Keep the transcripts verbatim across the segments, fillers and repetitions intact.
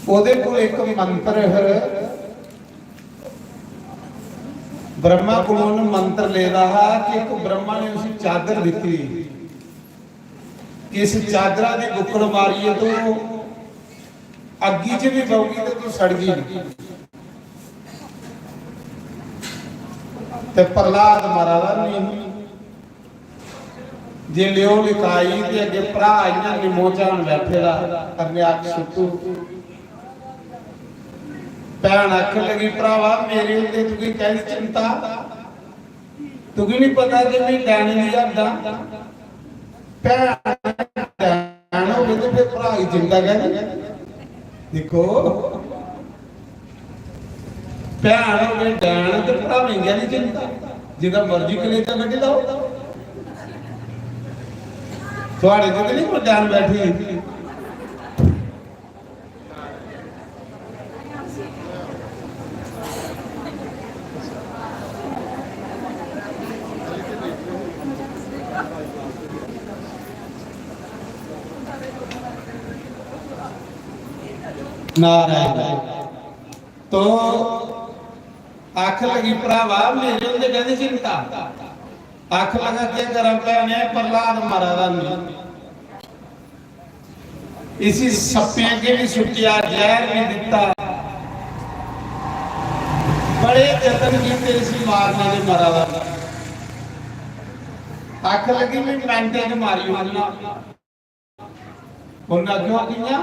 ओह्दे कोल इक मंत्र है, ब्रह्मा कोल उन्न मंत्र लेदा हा कि इक ब्रह्मा ने उसी चादर दित्ती कि इस चादरा दी बुक्कल मारियै तू अग्गी च बी बौगी ते तू सड़गी नहीं। ते प्रहलाद मरा दा नहीं। जे लियो लिकाई ते अग्गे भ्रा इ'यां निमोझान बैठे दा, कन्याक सुत्तू। भैन आखन लगी, "भ्रावा, मेरे होंदे तुगी कैह्दी चिंता? तुगी नहीं पता जे मैं डैने दी हद्द आं? भैन डैन होवे ते फिर भ्रा दी चिंता कैह्दी?" दिक्खो, भैन होवे डैन ते भ्रावें गी कैह्दी चिंता? जिदा मर्जी कलेजा कड्ढी लैओ। थुआड़े च ते नहीं कोई डैन बैठी? नारायण। तो आख लगी, "भ्रावा, मेरे होंदे कैह्दी चिंता?" आख लगा, "केह् करां भैने, प्रहलाद मरा दा नहीं।" इसी सप्पें अग्गें बी सुट्टेआ, जैह्र बी दित्ता, बड़े जतन कीते इसी मारने दे, मरा दा। आख लगी, "मैं मैंटे च मारी ओड़ना।" उन्नै आखेआ, "कि'यां?"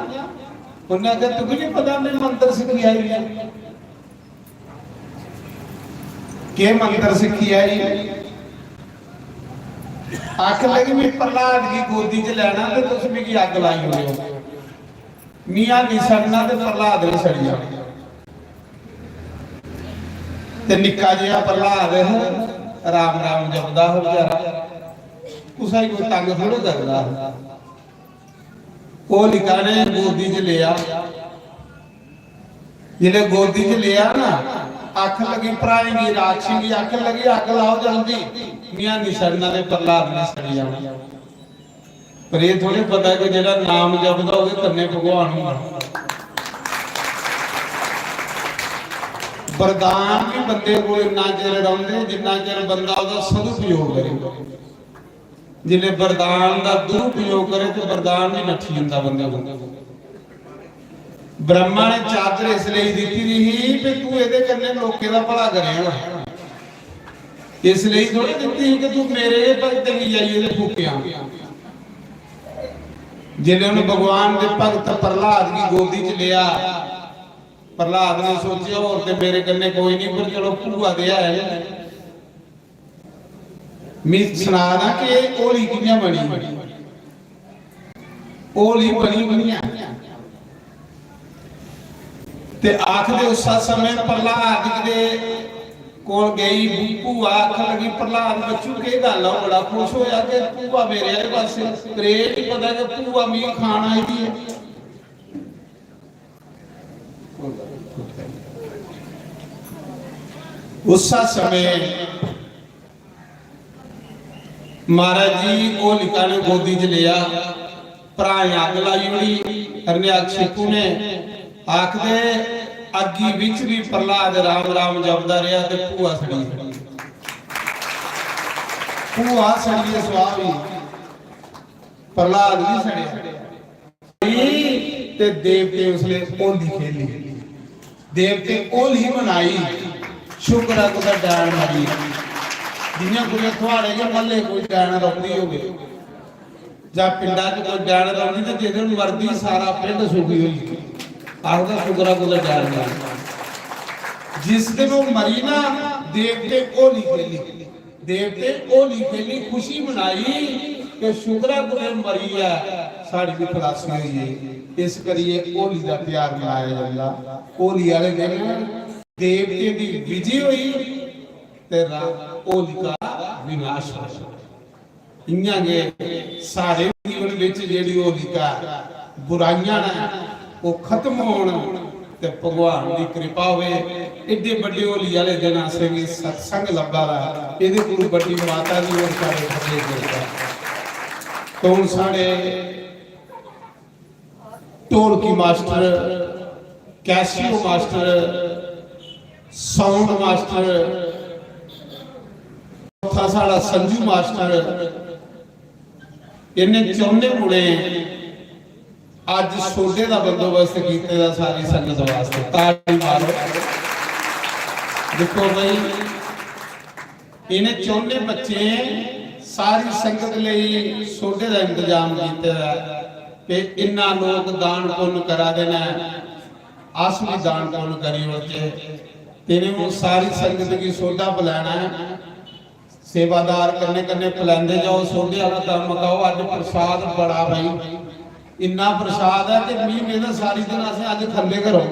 उन्नै आखेआ, "तुगी नहीं पता, मैं मंत्र सिक्खी आई ऐ।" केह् मंत्र सिक्खी आई? आख लगी, "मैं प्रहलाद गी गोदी च लैना ते तुस मिगी अग्ग लाई ओड़ेओ। मियां निं सड़ना ते प्रहलाद निं सड़ी जाना।" ते निक्का जेहा प्रहलाद हा, राम राम जपदा हा बेचारा, कुसै गी कोई तंग थोड़े करदा हा। होलिका ने गोदी च लेआ, जिसलै गोदी च लेआ ना, आख लगी भ्राएं गी, राक्षसें गी आख लगी, "अग्ग लाओ जल्दी, मियां निं सड़ना ते प्रहलाद निं सड़ी जाना।" पर एह् थोड़े पता कि जेह्ड़ा नाम जपदा ओह्दे कन्नै भगवान होंदा। वरदान बी बंदे कोल इन्ना चिर रौंह्दे जिन्ना चिर बंदा ओह्दा सदुपयोग करे। जिसलै वरदान दा दुरुपयोग करे ते वरदान बी नट्ठी जंदा बंदे कोल। ब्रह्मा ने चादर इस लेई दित्ती दी ही कि तू एह्दे कन्नै लोकें दा भला करेगा। इस लेई थोड़ी दित्ती ही कि तू मेरे गै भगतें गी जाइयै ते फूकेआं। जिसलै उन्नै भगवान दे भगत प्रहलाद गी गोदी च लेआ, प्रहलाद ने सोचेआ, "होर ते मेरे कन्नै कोई नहीं, पर चलो, भूआ ते है।" मी सना दा कि एह् होली कि'यां बनी। होली बनी कि'यां? ते आखदे उस समय प्रहलाद दे कोल गई भूआ, आखन लगी, "प्रहलाद बच्चू, केह् गल्ल ऐ?" ओह् बड़ा खुश होया कि भूआ मेरे आह्ले पासै, पर एह् निं पता कि भूआ मिगी खान आई दी ऐ। उस समय महाराज जी होलिका ने गोदी च लेआ, भ्राएं अग्ग लाई ओड़ी। हरण्याकशिपु ने आखदे अग्गी बिच बी प्रहलाद राम राम जपदा रेहा ते भूआ सड़ी। भूआ सड़ियै सुआह होई, प्रहलाद बी सड़ेआ। ते देवतें उसलै होली खेली, देवतें होली मनाई। शुक्र ऐ कुतै डैन मरी। जि'यां कुतै थुआड़े गै म्हल्ले कोई डैन रौंह्दी होवे जां पिंडा च कोई डैन रौंह्दी ते जिस दिन मरदी सारा पिंड सुखी होई जंदा। आखदा शुक्र ऐ कुतै डैन मरी। जिस दिन ओह् मरी ना, देवतें होली खेली। देवतें होली खेली, खुशी मनाई कि शुक्र ऐ कुतै मरी ऐ, साढ़ी बी खलासी होई गेई। इस करियै होली दा त्यहार मनाया जंदा। होली आह्ले दिन देवतें दी विजय होई ते रा-, होलिका विनाश होया। इ'यां गै साढ़े जीवन बिच जेह्ड़ी होलिका बुराइयां न, ओह् खत्म होन ते भगवान दी कृपा होवे। एड्डे बड्डे होली आह्ले दिन असेंगी सत्संग लब्भा दा, एह्दे कोलू बड्डी माता दी होर साढ़े थल्ले कृपा। तो हून साढ़े ढोलकी master Casio master, sound master, चौथा साढ़ा संजू मास्टर, इन्हें चौने मुड़े अज सोडे का बंदोबस्त किए दा सारी संगत वास्ते। ताड़ी मारो। देखो भाई, इन्हें चौने बच्चे सारी संगत लई सोडे का इंतजाम किए दा है। ते इन्ना लोग दान पुन्न करा दे न, अस भी दान पुन्न करी ओड़चे। तेरे वो सारी संगत की सोडा पिलाना है। सेवादार कन्ने कन्ने पिलांदे जाओ, सोडे वाला कम्म मकाओ। अज प्रसाद बड़ा भाई, इन्ना प्रसाद है कि मी मेरा सारी दिन असें अज खंदे घरों।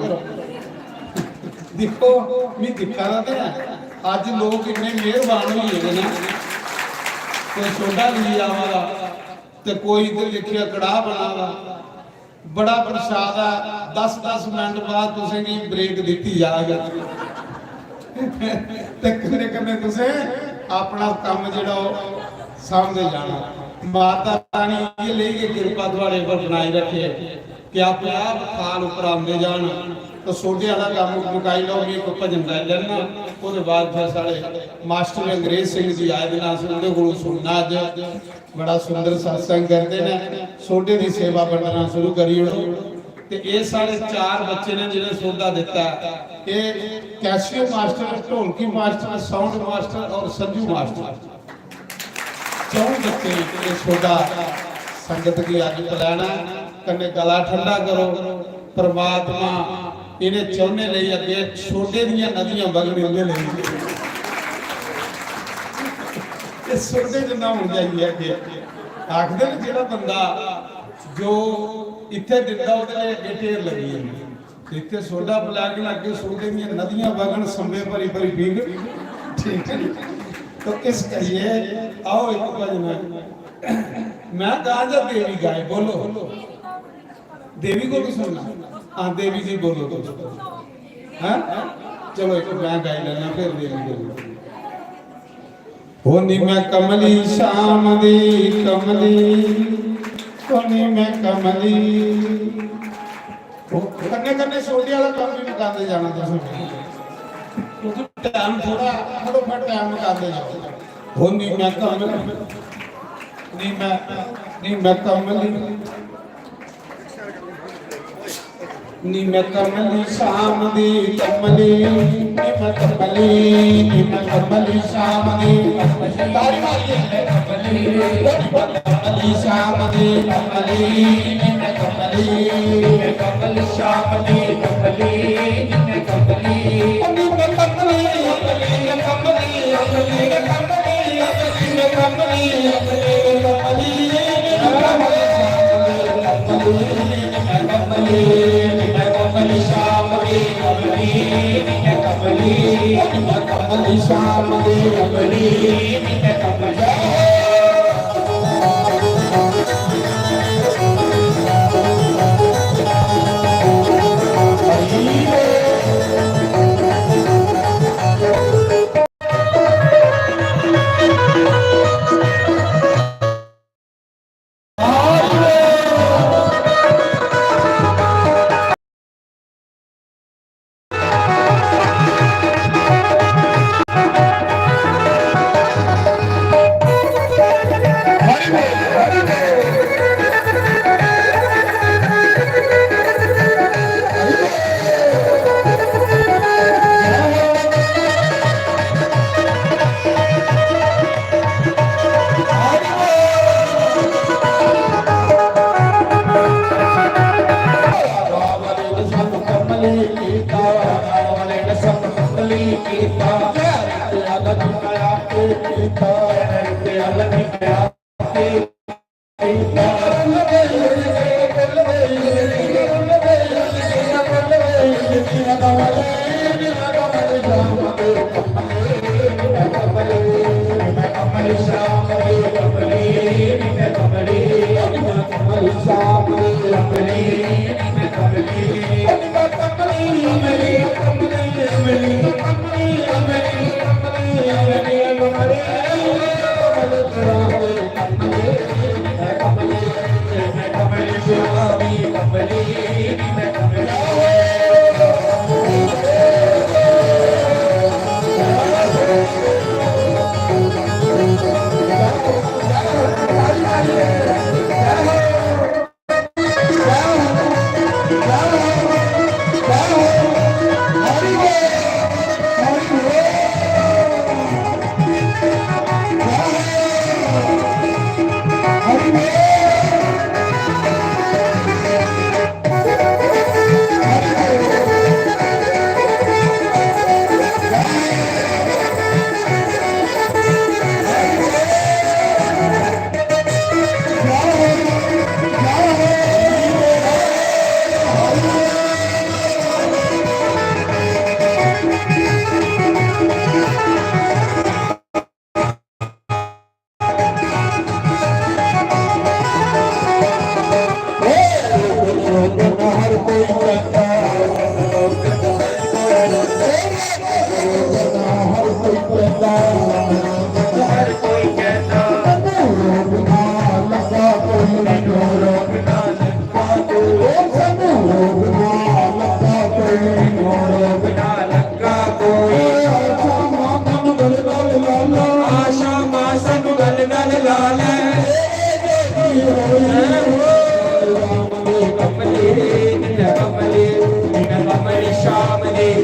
दिक्खो, मी दिक्खा दा ते है, अज लोग इन्ने मेहरबान होई गेदे न। कोई सोडा लेई आवा दा, ते कोई ते लिखिया कड़ाह बना दा। बड़ा प्रसाद है, दस दस मिनट बाद तुसें गी ब्रेक दित्ती जाग। ते कन्नै कन्नै तुसें अपना कम्म जेह्ड़ा ओह् सामने जाना। माता रानी ये लेई गै किरपा थुआड़े पर बनाई रखे कि अपने आप थाल उप्पर आंदे जान। तो सोडे आह्ला कम्म मुकाई लैओ, में इक भजन गाई लैना, ओह्दे बाद फिर साढ़े मास्टर अंग्रेज सिंह जी आए दे न, अस उं'दे कोलों सुनना अज्ज। बड़ा सुंदर सत्संग करदे न, सोडे दी सेवा बंडना शुरू करी ओड़ो। ते एह् साढ़े चार बच्चे ने जिन्हें सोडा दिता है। एह् कैसियो मास्टर, ढोलकी मास्टर, साउंड मास्टर और संजू मास्टर, चौं बच्चे एह् सोडा संगत गी अज्ज पिलाना है। कन्नै गला ठंडा करो। परमात्मा इन्हें चौने लेई अग्गे सोडे दियां नदियां बगन इंदे लेई। ते सोडे च न्हाउन जाइए अग्गे आखदे न, जेह्ड़ा बंदा जो इत्थे दिंदा, ओह्दे लेई अग्गे ढेर लगी जंदी। ते इत्थे सोडा पिला के अग्गे सोडे दियां नदियां बगन, संबे भरी भरी पीग। ठीक है जी। तो इस करिए आओ, इक भजन मैं गा जां देवी गाए? बोलो। देवी को भी सुनना। हाँ, देवी जी बोलो तुम। हाँ, चलो, एक मैं गाई लेना, फिर देवी बोलो। होनी मैं कमली शाम दी कमली, होनी मैं कमली। कन्ने कन्ने सोडे वाला काम भी मुकांदे जाना तुसें, क्योंकि टाइम थोड़ा, फटोफट टाइम मुकांदे जाओ। होनी मैं कमली, नी मैं, नी मैं कमली। नी मैं कमली शाम दी कमली, नी मैं कमली, नी मैं कमली शाम दी कमली। तारी मारिए। कमली शाम दी कमली, नी मैं कमली, नी मैं कमली शाम दी कमली, नी मैं कमली। नी मैं कमली, नी मैं कमली, नी मैं कमली।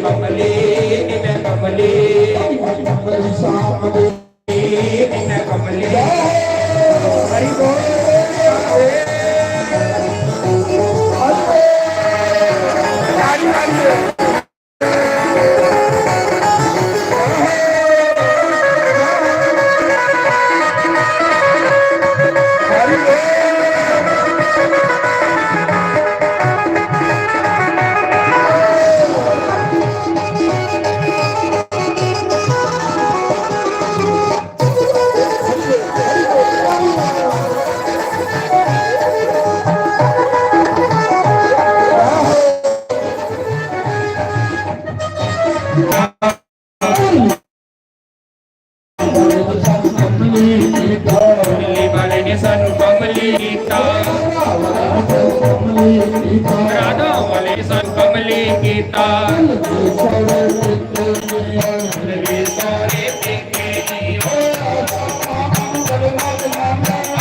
कमली, निम्मे कमली, कमली साहब दे, निम्मे कमली। हरि बोल। कमली वाले ने सानू कमली कीता, राधा वाले ने सानू कमली कीता।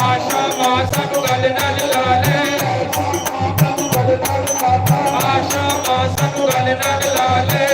आशा मां सानू गल नाल ला ले, आशा मां सानू गल नाल ला ले।